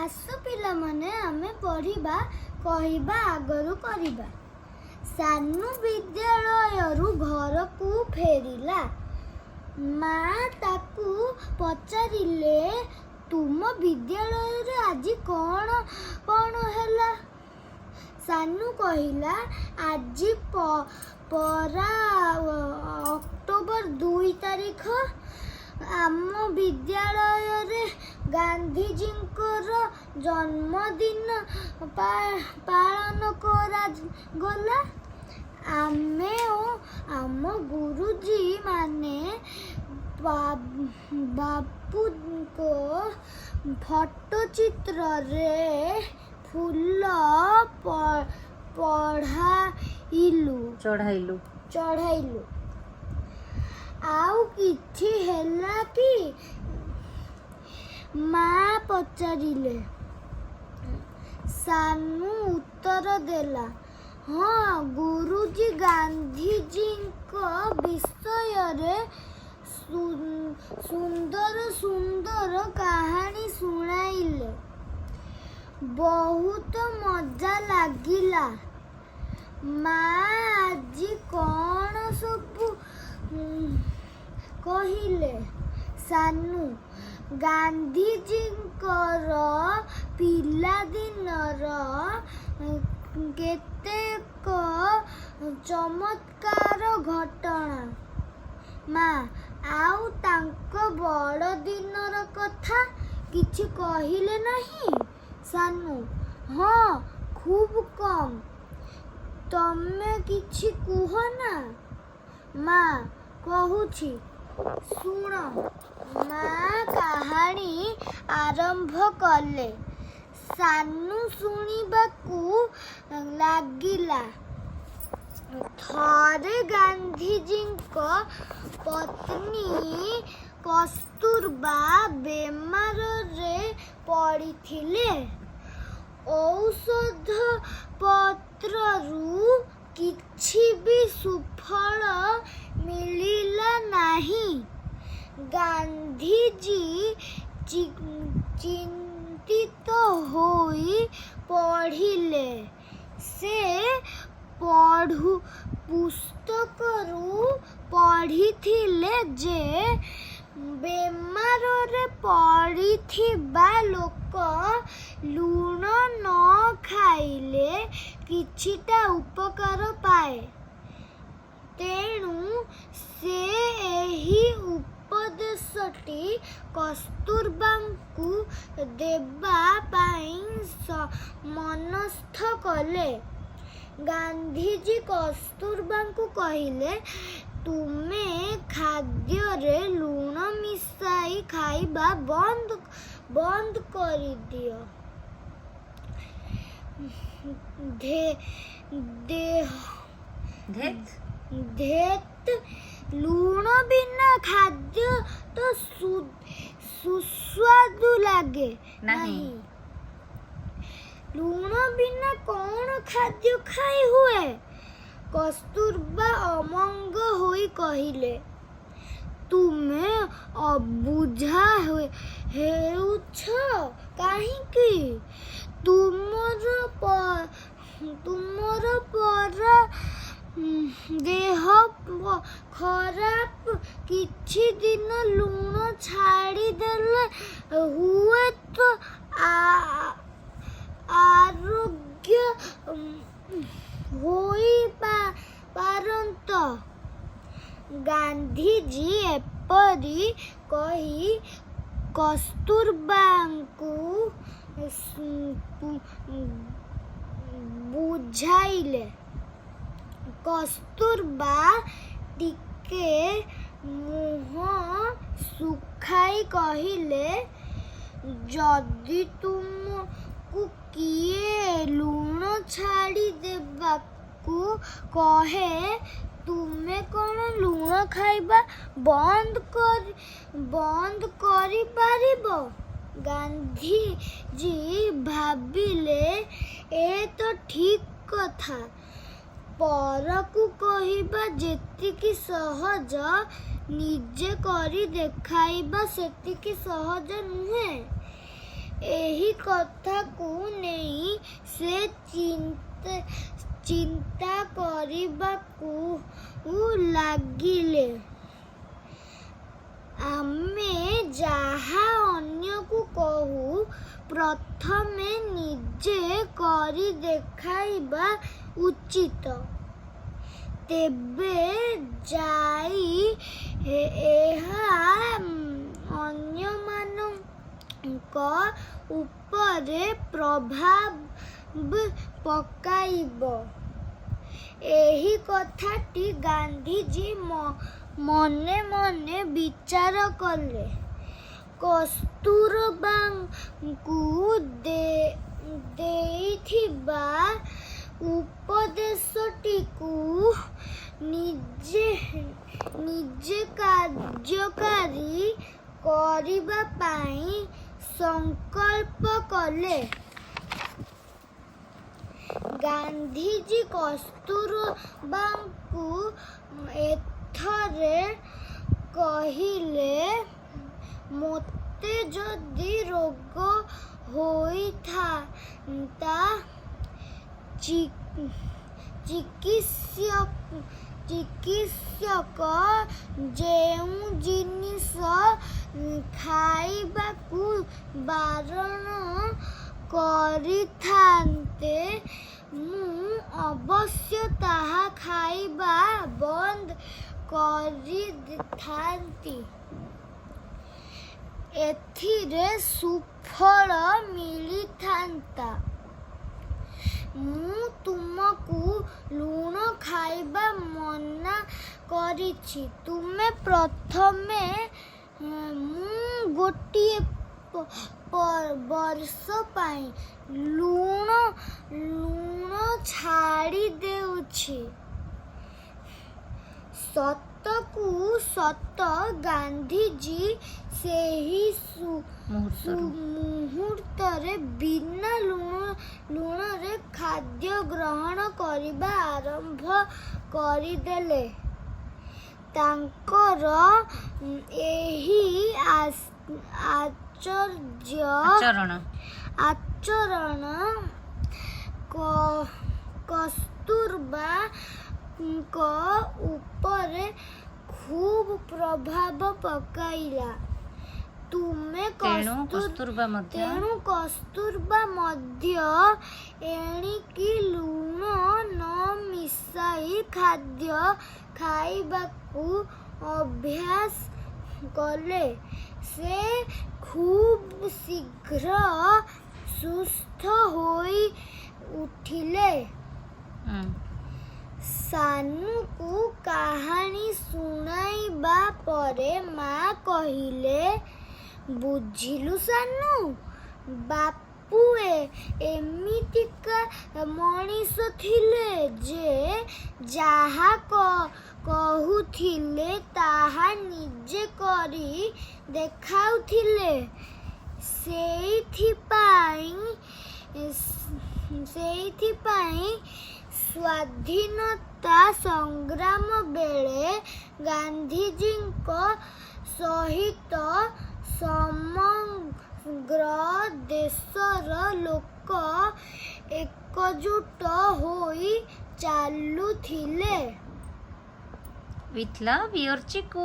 ଆସ ପିଲାମାନେ, ଆମେ ପଢ଼ିବା କହିବା ଆଗରୁ କରିବା। ସାନୁ ବିଦ୍ୟାଳୟରୁ ଘରକୁ ଫେରିଲା। ମା ତାକୁ ପଚାରିଲେ, "ତୁମ ବିଦ୍ୟାଳୟରେ ଆଜି କ'ଣ କ'ଣ ହେଲା?" ସାନୁ କହିଲା, "ଆଜି ପରା ଅକ୍ଟୋବର 2 ତାରିଖ। ଆମ ବିଦ୍ୟାଳୟରେ ଗାନ୍ଧିଜୀଙ୍କର ଜନ୍ମଦିନ ପାଳନ କରାଗଲା। ଆମେ ଓ ଆମ ଗୁରୁଜୀ ମାନେ ବାପୁଙ୍କ ଫଟୋଚିତ୍ରରେ ଫୁଲ ପଢ଼ାଇଲୁ।" ଚଢ଼ାଇଲୁ। ଚଢ଼ାଇଲୁ। "ଆଉ କିଛି ହେଲା କି?" ମା ପଚାରିଲେ। ସାନୁ ଉତ୍ତର ଦେଲା, "ହଁ, ଗୁରୁଜୀ ଗାନ୍ଧିଜୀଙ୍କ ବିଷୟରେ ସୁନ୍ଦର ସୁନ୍ଦର କାହାଣୀ ଶୁଣାଇଲେ। ବହୁତ ମଜା ଲାଗିଲା।" ମା ଆଜି କ'ଣ ସବୁ କହିଲେ? ସାନୁ, ଗାନ୍ଧିଜୀଙ୍କର ପିଲାଦିନର କେତେକ ଚମତ୍କାର ଘଟଣା। ମା, ଆଉ ତାଙ୍କ ବଡ଼ଦିନର କଥା କିଛି କହିଲେ ନାହିଁ? ସାନୁ, ହଁ, ଖୁବ୍ କମ୍। ତମେ କିଛି କୁହ ନା। ମା, କହୁଛି, ଶୁଣ। ମା କାହାଣୀ ଆରମ୍ଭ କଲେ। ସାନୁ ଶୁଣିବାକୁ ଲାଗିଲା। ଥରେ ଗାନ୍ଧିଜୀଙ୍କ ପତ୍ନୀ କସ୍ତୁରବା ବେମାରରେ ପଡ଼ିଥିଲେ। ଔଷଧ ପତ୍ରରୁ କିଛି ବି ସୁଫଳ ମିଳିଲା ନାହିଁ। ଗାନ୍ଧିଜୀ ଚିନ୍ତିତ ହୋଇ ପଡ଼ିଲେ। ସେ ପୁସ୍ତକରୁ ପଢ଼ିଥିଲେ ଯେ ବେମାରରେ ପଡ଼ିଥିବା ଲୋକ ଲୁଣ ନ ଖାଇଲେ କିଛିଟା ଉପକାର ପାଏ। ତେଣୁ ସେ ଏହି ଉପଦେଶଟି କସ୍ତୁରବାଙ୍କୁ ଦେବା ପାଇଁ ମନସ୍ଥ କଲେ। ଗାନ୍ଧିଜୀ କସ୍ତୁରବାଙ୍କୁ କହିଲେ, "ତୁମେ ଖାଦ୍ୟରେ ଲୁଣ ମିଶାଇ ଖାଇବା ବନ୍ଦ କରିଦିଅ। ଦେହ ଧେତ୍। ଧେତ୍, ଲୁଣ ବିନା ଖାଦ୍ୟ ତ ସୁସ୍ୱାଦୁ ଲାଗେ ନାହିଁ। ନାହିଁ। ଲୁଣ ବିନା କ'ଣ ଖାଦ୍ୟ ଖାଇ ହୁଏ?" କସ୍ତୁରବା ଅମଙ୍ଗ ହୋଇ କହିଲେ, "ତୁମେ ଅବୁଝା ହେଉଛ କାହିଁକି? ତୁମର ପରା ଦେହ ଖରାପ। କିଛି ଦିନ ଲୁଣ ଛାଡ଼ିଦେଲେ ହୁଏତ ଆରୋଗ୍ୟ ହୋଇ ପାରନ୍ତ।" ଗାନ୍ଧିଜୀ ଏପରି କହି କସ୍ତୁରବାଙ୍କୁ ବୁଝାଇଲେ। କସ୍ତୁରବା ଟିକେ ମୁହଁ ଶୁଖାଇ କହିଲେ, "ଯଦି ତୁମକୁ କିଏ ଲୁଣ ଛାଡ଼ି ଦେବାକୁ କହେ, ତୁମେ କ'ଣ ଲୁଣ ଖାଇବା ବନ୍ଦ କରିପାରିବ?" ଗାନ୍ଧିଜୀ ଭାବିଲେ, ଏ ତ ଠିକ୍ କଥା। ପରକୁ କହିବା ଯେତିକି ସହଜ, ନିଜେ କରି ଦେଖାଇବା ସେତିକି ସହଜ ନୁହେଁ। ଏହି କଥାକୁ ନେଇ ସେ ଚିନ୍ତା କରିବାକୁ ଲାଗିଲେ। ଆମେ ଯାହା ଅନ୍ୟକୁ କହୁ, ପ୍ରଥମେ ନିଜେ କରି ଦେଖାଇବା ଉଚିତ। ତେବେ ଯାଇ ଏହା ଅନ୍ୟମାନଙ୍କ ଉପରେ ପ୍ରଭାବ ପକାଇବ। ଏହି କଥାଟି ଗାନ୍ଧିଜୀ ମନେ ମନେ ବିଚାର କଲେ। କସ୍ତୁରବାଙ୍କୁ ଦେଇଥିବା ଉପଦେଶଟିକୁ ନିଜେ ନିଜେ କାର୍ଯ୍ୟକାରୀ କରିବା ପାଇଁ ସଂକଳ୍ପ କଲେ। ଗାନ୍ଧିଜୀ କସ୍ତୁରବାଙ୍କୁ ଏଥରେ କହିଲେ, "ମୋତେ ଯଦି ରୋଗ ହୋଇଥାନ୍ତା, ଚିକିତ୍ସକ ଯେଉଁ ଜିନିଷ ଖାଇବାକୁ ବାରଣ କରିଥାନ୍ତେ, ମୁଁ ଅବଶ୍ୟ ତାହା ଖାଇବା ବନ୍ଦ କରିଥାନ୍ତି। ଏଥିରେ ସୁଫଳ ମିଳିଥାନ୍ତା। ମୁଁ ତୁମକୁ ଲୁଣ ଖାଇବା ମନା କରିଛି। ତୁମେ ପ୍ରଥମେ ମୁଁ ଗୋଟିଏ ବର୍ଷ ପାଇଁ ଲୁଣ ଛାଡ଼ି ଦେଉଛି।" ସତକୁ ସତ ଗାନ୍ଧିଜୀ ସେହି ମୁହୂର୍ତ୍ତରୁ ମୁହୂର୍ତ୍ତରେ ବିନା ଲୁଣରେ ଖାଦ୍ୟ ଗ୍ରହଣ କରିବା ଆରମ୍ଭ କରିଦେଲେ। ତାଙ୍କର ଏହି ଆଶ୍ଚର୍ଯ୍ୟ ଆଚରଣ ଆଚରଣ କସ୍ତୁରବାଙ୍କ ଉପରେ ଖୁବ୍ ପ୍ରଭାବ ପକାଇଲା। ତୁମେ ତେଣୁ କସ୍ତୁରବା ମଧ୍ୟ ତେଣୁ କସ୍ତୁରବା ମଧ୍ୟ ଏଣିକି ଲୁଣ ନ ମିଶାଇ ଖାଦ୍ୟ ଖାଇବାକୁ ଅଭ୍ୟାସ କଲେ। ସେ ଖୁବ୍ ଶୀଘ୍ର ସୁସ୍ଥ ହୋଇ ଉଠିଲେ। ସାନୁକୁ କାହାଣୀ ଶୁଣାଇବା ପରେ ମା କହିଲେ, "ବୁଝିଲୁ ସାନୁ, ବାପୁ ଏମିତିକା ମଣିଷ ଥିଲେ ଯେ ଯାହା କହୁଥିଲେ, ତାହା ନିଜେ କରି ଦେଖାଉଥିଲେ। ସେଇଥିପାଇଁ ସ୍ୱାଧୀନତା ସଂଗ୍ରାମ ବେଳେ ଗାନ୍ଧିଜୀଙ୍କ ସହିତ ସମଗ୍ର ଦେଶର ଲୋକ ଏକଜୁଟ ହୋଇ ଚାଲୁଥିଲେ।" With love, your Chiku.